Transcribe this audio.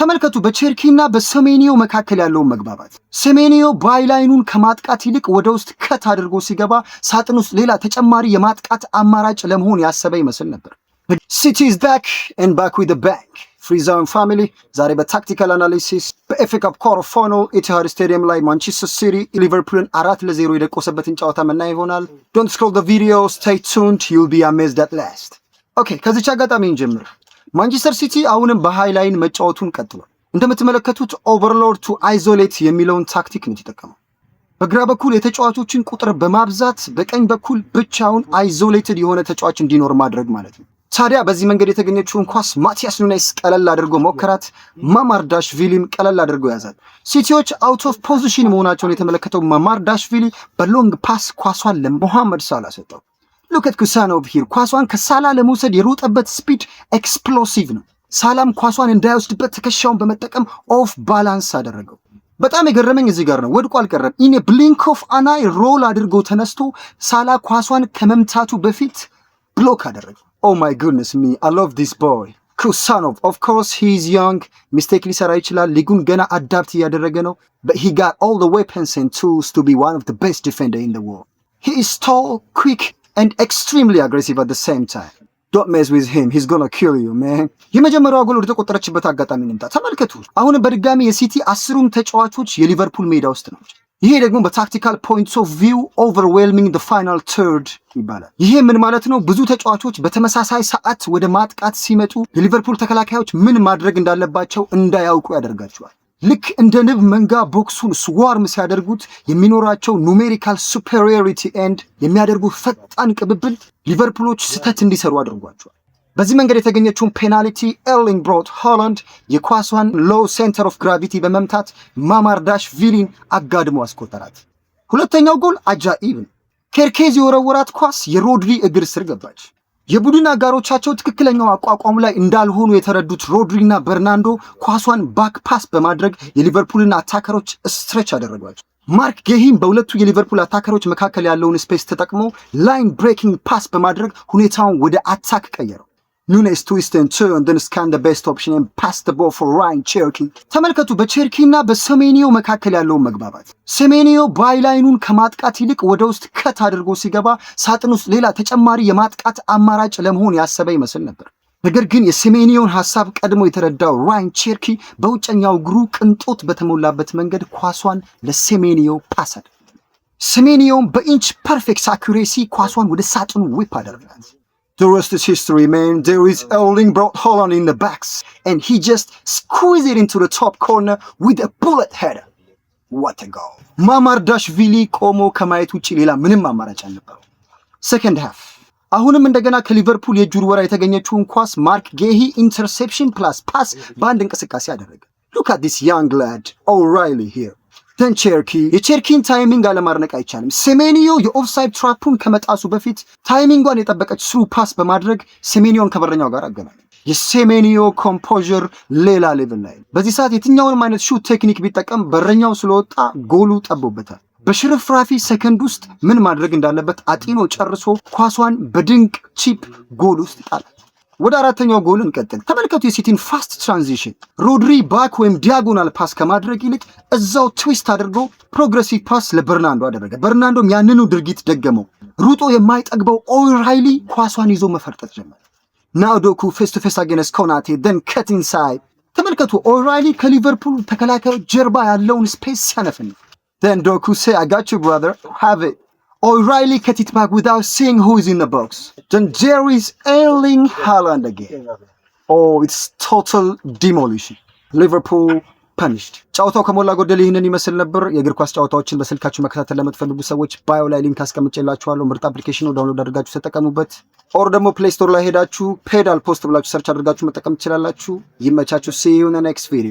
ተመልከቱ በቼርኪና በሰሜኒዮ መካከል ያለውን መግባባት። ሴሜኒዮ byline ኑን ከማጥቃት ይልቅ ወደ ውስጥ cut አድርጎ ሲገባ ሳጥን ውስጥ ሌላ ተጨማሪ የማጥቃት አማራጭ ለመሆን ያሰበ ይመስል ነበር። City is back and back with bang. ፍሪዛውን family፣ ዛሬ በ tactical analysis በ FA Cup quarter final ኢቲሃድ ስቴዲየም ላይ ማንቸስተር ሲቲ ሊቨርፑልን 4-0 የደቆሰበትን ጨዋታ ምናይ ይሆናል። Don't scroll the video, stay tuned, you'll be amazed at last። Okay፣ ከዚች አጋጣሚ እንጀምር። ማንቸስተር ሲቲ አሁንም በ high line መጫወቱን ቀጥሏል። እንደምትመለከቱት overload to isolate የሚለውን ታክቲክ ነው የተጠቀመው። በግራ በኩል የተጫዋቾችን ቁጥር በማብዛት በቀኝ በኩል ብቻውን isolated የሆነ ተጫዋች እንዲኖር ማድረግ ማለት ነው። ታዲያ በዚህ መንገድ የተገኘችውን ኳስ ማቲያስ ኑኔስ ቀለል አድርጎ ሞከራት። ማማርዳሽቪሊም ቀለል አድርጎ ያዛት። ሲቲዎች out of position መሆናቸውን የተመለከተው ማማርዳሽቪሊ በ long pass ኳሷን ለሞሐመድ ሳላ ሰጠው። Look at ኩሳኖቭ here። ኳሷን ከሳላ ለመውሰድ የሮጠበት speed explosive ነው። ሳላም ኳሷን እንዳይወስድበት ትከሻውን በመጠቀም off balance አደረገው። በጣም የገረመኝ እዚህ ጋር ነው። ወድቆ አልቀረም። In blink of an eye roll አድርጎ ተነስቶ ሳላ ኳሷን ከመምታቱ በፊት block አደረገው። Oh my goodness me, I love this boy ኩሳኖቭ። Of course he is young፣ mistake ሊሰራ ይችላል። ሊጉን ገና adapt እያደረገ ነው። But he got all the weapons and tools to be one of the best defender in the world. He is tall, quick and extremely aggressive at the same time. Don't mess with him, he's gonna kill you, man። የመጀመሪያዋ ጎል ወደ ተቆጠረችበት አጋጣሚ እንምጣ። ተመልከቱ። አሁንም በድጋሚ የሲቲ 10ሩም ተጫዋቾች የሊቨርፑል ሜዳ ውስጥ ነው። ይሄ ደግሞ በ tactical points of view overwhelming the final third ይባላል። ይሄ ምን ማለት ነው? ብዙ ተጫዋቾች በተመሳሳይ ሰዓት ወደ ማጥቃት ሲመጡ የሊቨርፑል ተከላካዮች ምን ማድረግ እንዳለባቸው እንዳያውቁ ያደርጋቸዋል። ልክ እንደ ንብ መንጋ box ኡን swarm ሲያደርጉት የሚኖራቸው numerical superiority and የሚያደርጉት ፈጣን ቅብብል ሊቨርፑሎች ስህተት እንዲሰሩ አድርጓቸዋል። በዚህ መንገድ የተገኘችውን ፔናልቲ ኤርሊንግ ብሮት ሃላንድ የኳሷን low center of gravity በመምታት ማማርዳሽቪሊን አጋድሞ አስቆጠራት። ሁለተኛው ጎል አጃኢብ ነው። ኬርኬዝ የወረወራት ኳስ የሮድሪ እግር ስር ገባች። የቡድን አጋሮቻቸው ትክክለኛው አቋቋም ላይ እንዳልሆኑ የተረዱት ሮድሪ እና በርናንዶ ኳሷን back pass በማድረግ የሊቨርፑልን attacker ኦች stretch አደረጓቸው። ማርክ ጌሂም በሁለቱ የሊቨርፑል attacker ኦች መካከል ያለውን space ተጠቅሞ line breaking pass በማድረግ ሁኔታውን ወደ attack ቀየረው። ኑኔስ twist and turn, then scan the best option and pass the ball for ራያን ቼርኪ። ተመልከቱ በቼርኪ እና በሰሜኒዮ መካከል ያለውን መግባባት። ሴሜኒዮ byline ኑን ከማጥቃት ይልቅ ወደ ውስጥ cut አድርጎ ሲገባ ሳጥን ውስጥ ሌላ ተጨማሪ የማጥቃት አማራጭ ለመሆን ያሰበ ይመስል ነበር። ነገር ግን የሴሜኒዮን ሀሳብ ቀድሞ የተረዳው ራያን ቼርኪ በውጨኛው እግሩ ቅንጦት በተሞላበት መንገድ ኳሷን ለሴሜኒዮ pass አደረገ። ሴሜኒዮም በ inch perfect accuracy ኳሷን ወደ ሳጥኑ whip አደረጋት። The rest is history, man. There is Erling Braut Haaland in the box, and he just squeezed it into the top corner with a bullet header. What a goal! ማማርዳሽቪሊ ቆሞ ከማየት ውጭ ሌላ ምንም አማራጭ አልነበረው። Second half አሁንም እንደገና ከሊቨርፑል የእጅ ውርወራ የተገኘችውን ኳስ ማርክ ጌሂ interception plus pass በአንድ እንቅስቃሴ አደረገ። Look at this young lad ኦራይሊ here. Then ቼርኪ። የቼርኪን timing አለማድነቅ አይቻልም። ሴሜኒዮ የ offside trap ኡን ከመጣሱ በፊት timing ጓን የጠበቀች through pass በማድረግ ሴሜኒዮን ከበረኛው ጋር አገናኘ። የሴሜኒዮ composure ሌላ level ላይ። በዚህ ሰዓት የትኛውንም አይነት shoot technique ቢጠቀም በረኛው ስለወጣ ጎሉ ጠቦበታል። በሽርፍራፊ ሰከንድ ውስጥ ምን ማድረግ እንዳለበት አጢኖ ጨርሶ ኳሷን በድንቅ chip ጎል ውስጥ ጣላት። ወደ አራተኛው ጎል እንቀጥል። ተመልከቱ የሲቲን fast transition። ሮድሪ back ወይም diagonal pass ከማድረግ ይልቅ እዛው twist አድርጎ progressive pass ለበርናንዶ አደረገ። በርናንዶም ያንኑ ድርጊት ደገመው። ሩጦ የማይጠግበው ኦራይሊ ኳሷን ይዞ መፈርጠጥ ጀመረ። Now ዶኩ face to face against ኮናቴ, then cut inside። ተመልከቱ ኦራይሊ ከሊቨርፑል ተከላካዮች ጀርባ ያለውን space ሲያነፍን። Then ዶኩ say, "I got you, brother, have it." O'Reilly cut it back without seeing who is in the box. Then there is Erling Haaland again. Oh, it's total demolition. Liverpool punished. ጨዋታው ከሞላ ጎደል ይህንን ይመስል ነበር። የእግር ኳስ ጨዋታዎችን በስልካችሁ መከታተል ለምትፈልጉ ሰዎች bio ላይ link አስቀምጬላችኋለሁ። ምርጥ application ነው፣ download አድርጋችሁ ተጠቀሙበት። Or ደግሞ Play Store ላይ ሄዳችሁ ፔዳል ፖስት ብላችሁ search አድርጋችሁ መጠቀም ትችላላችሁ። ይመቻችሁ። See you in next video.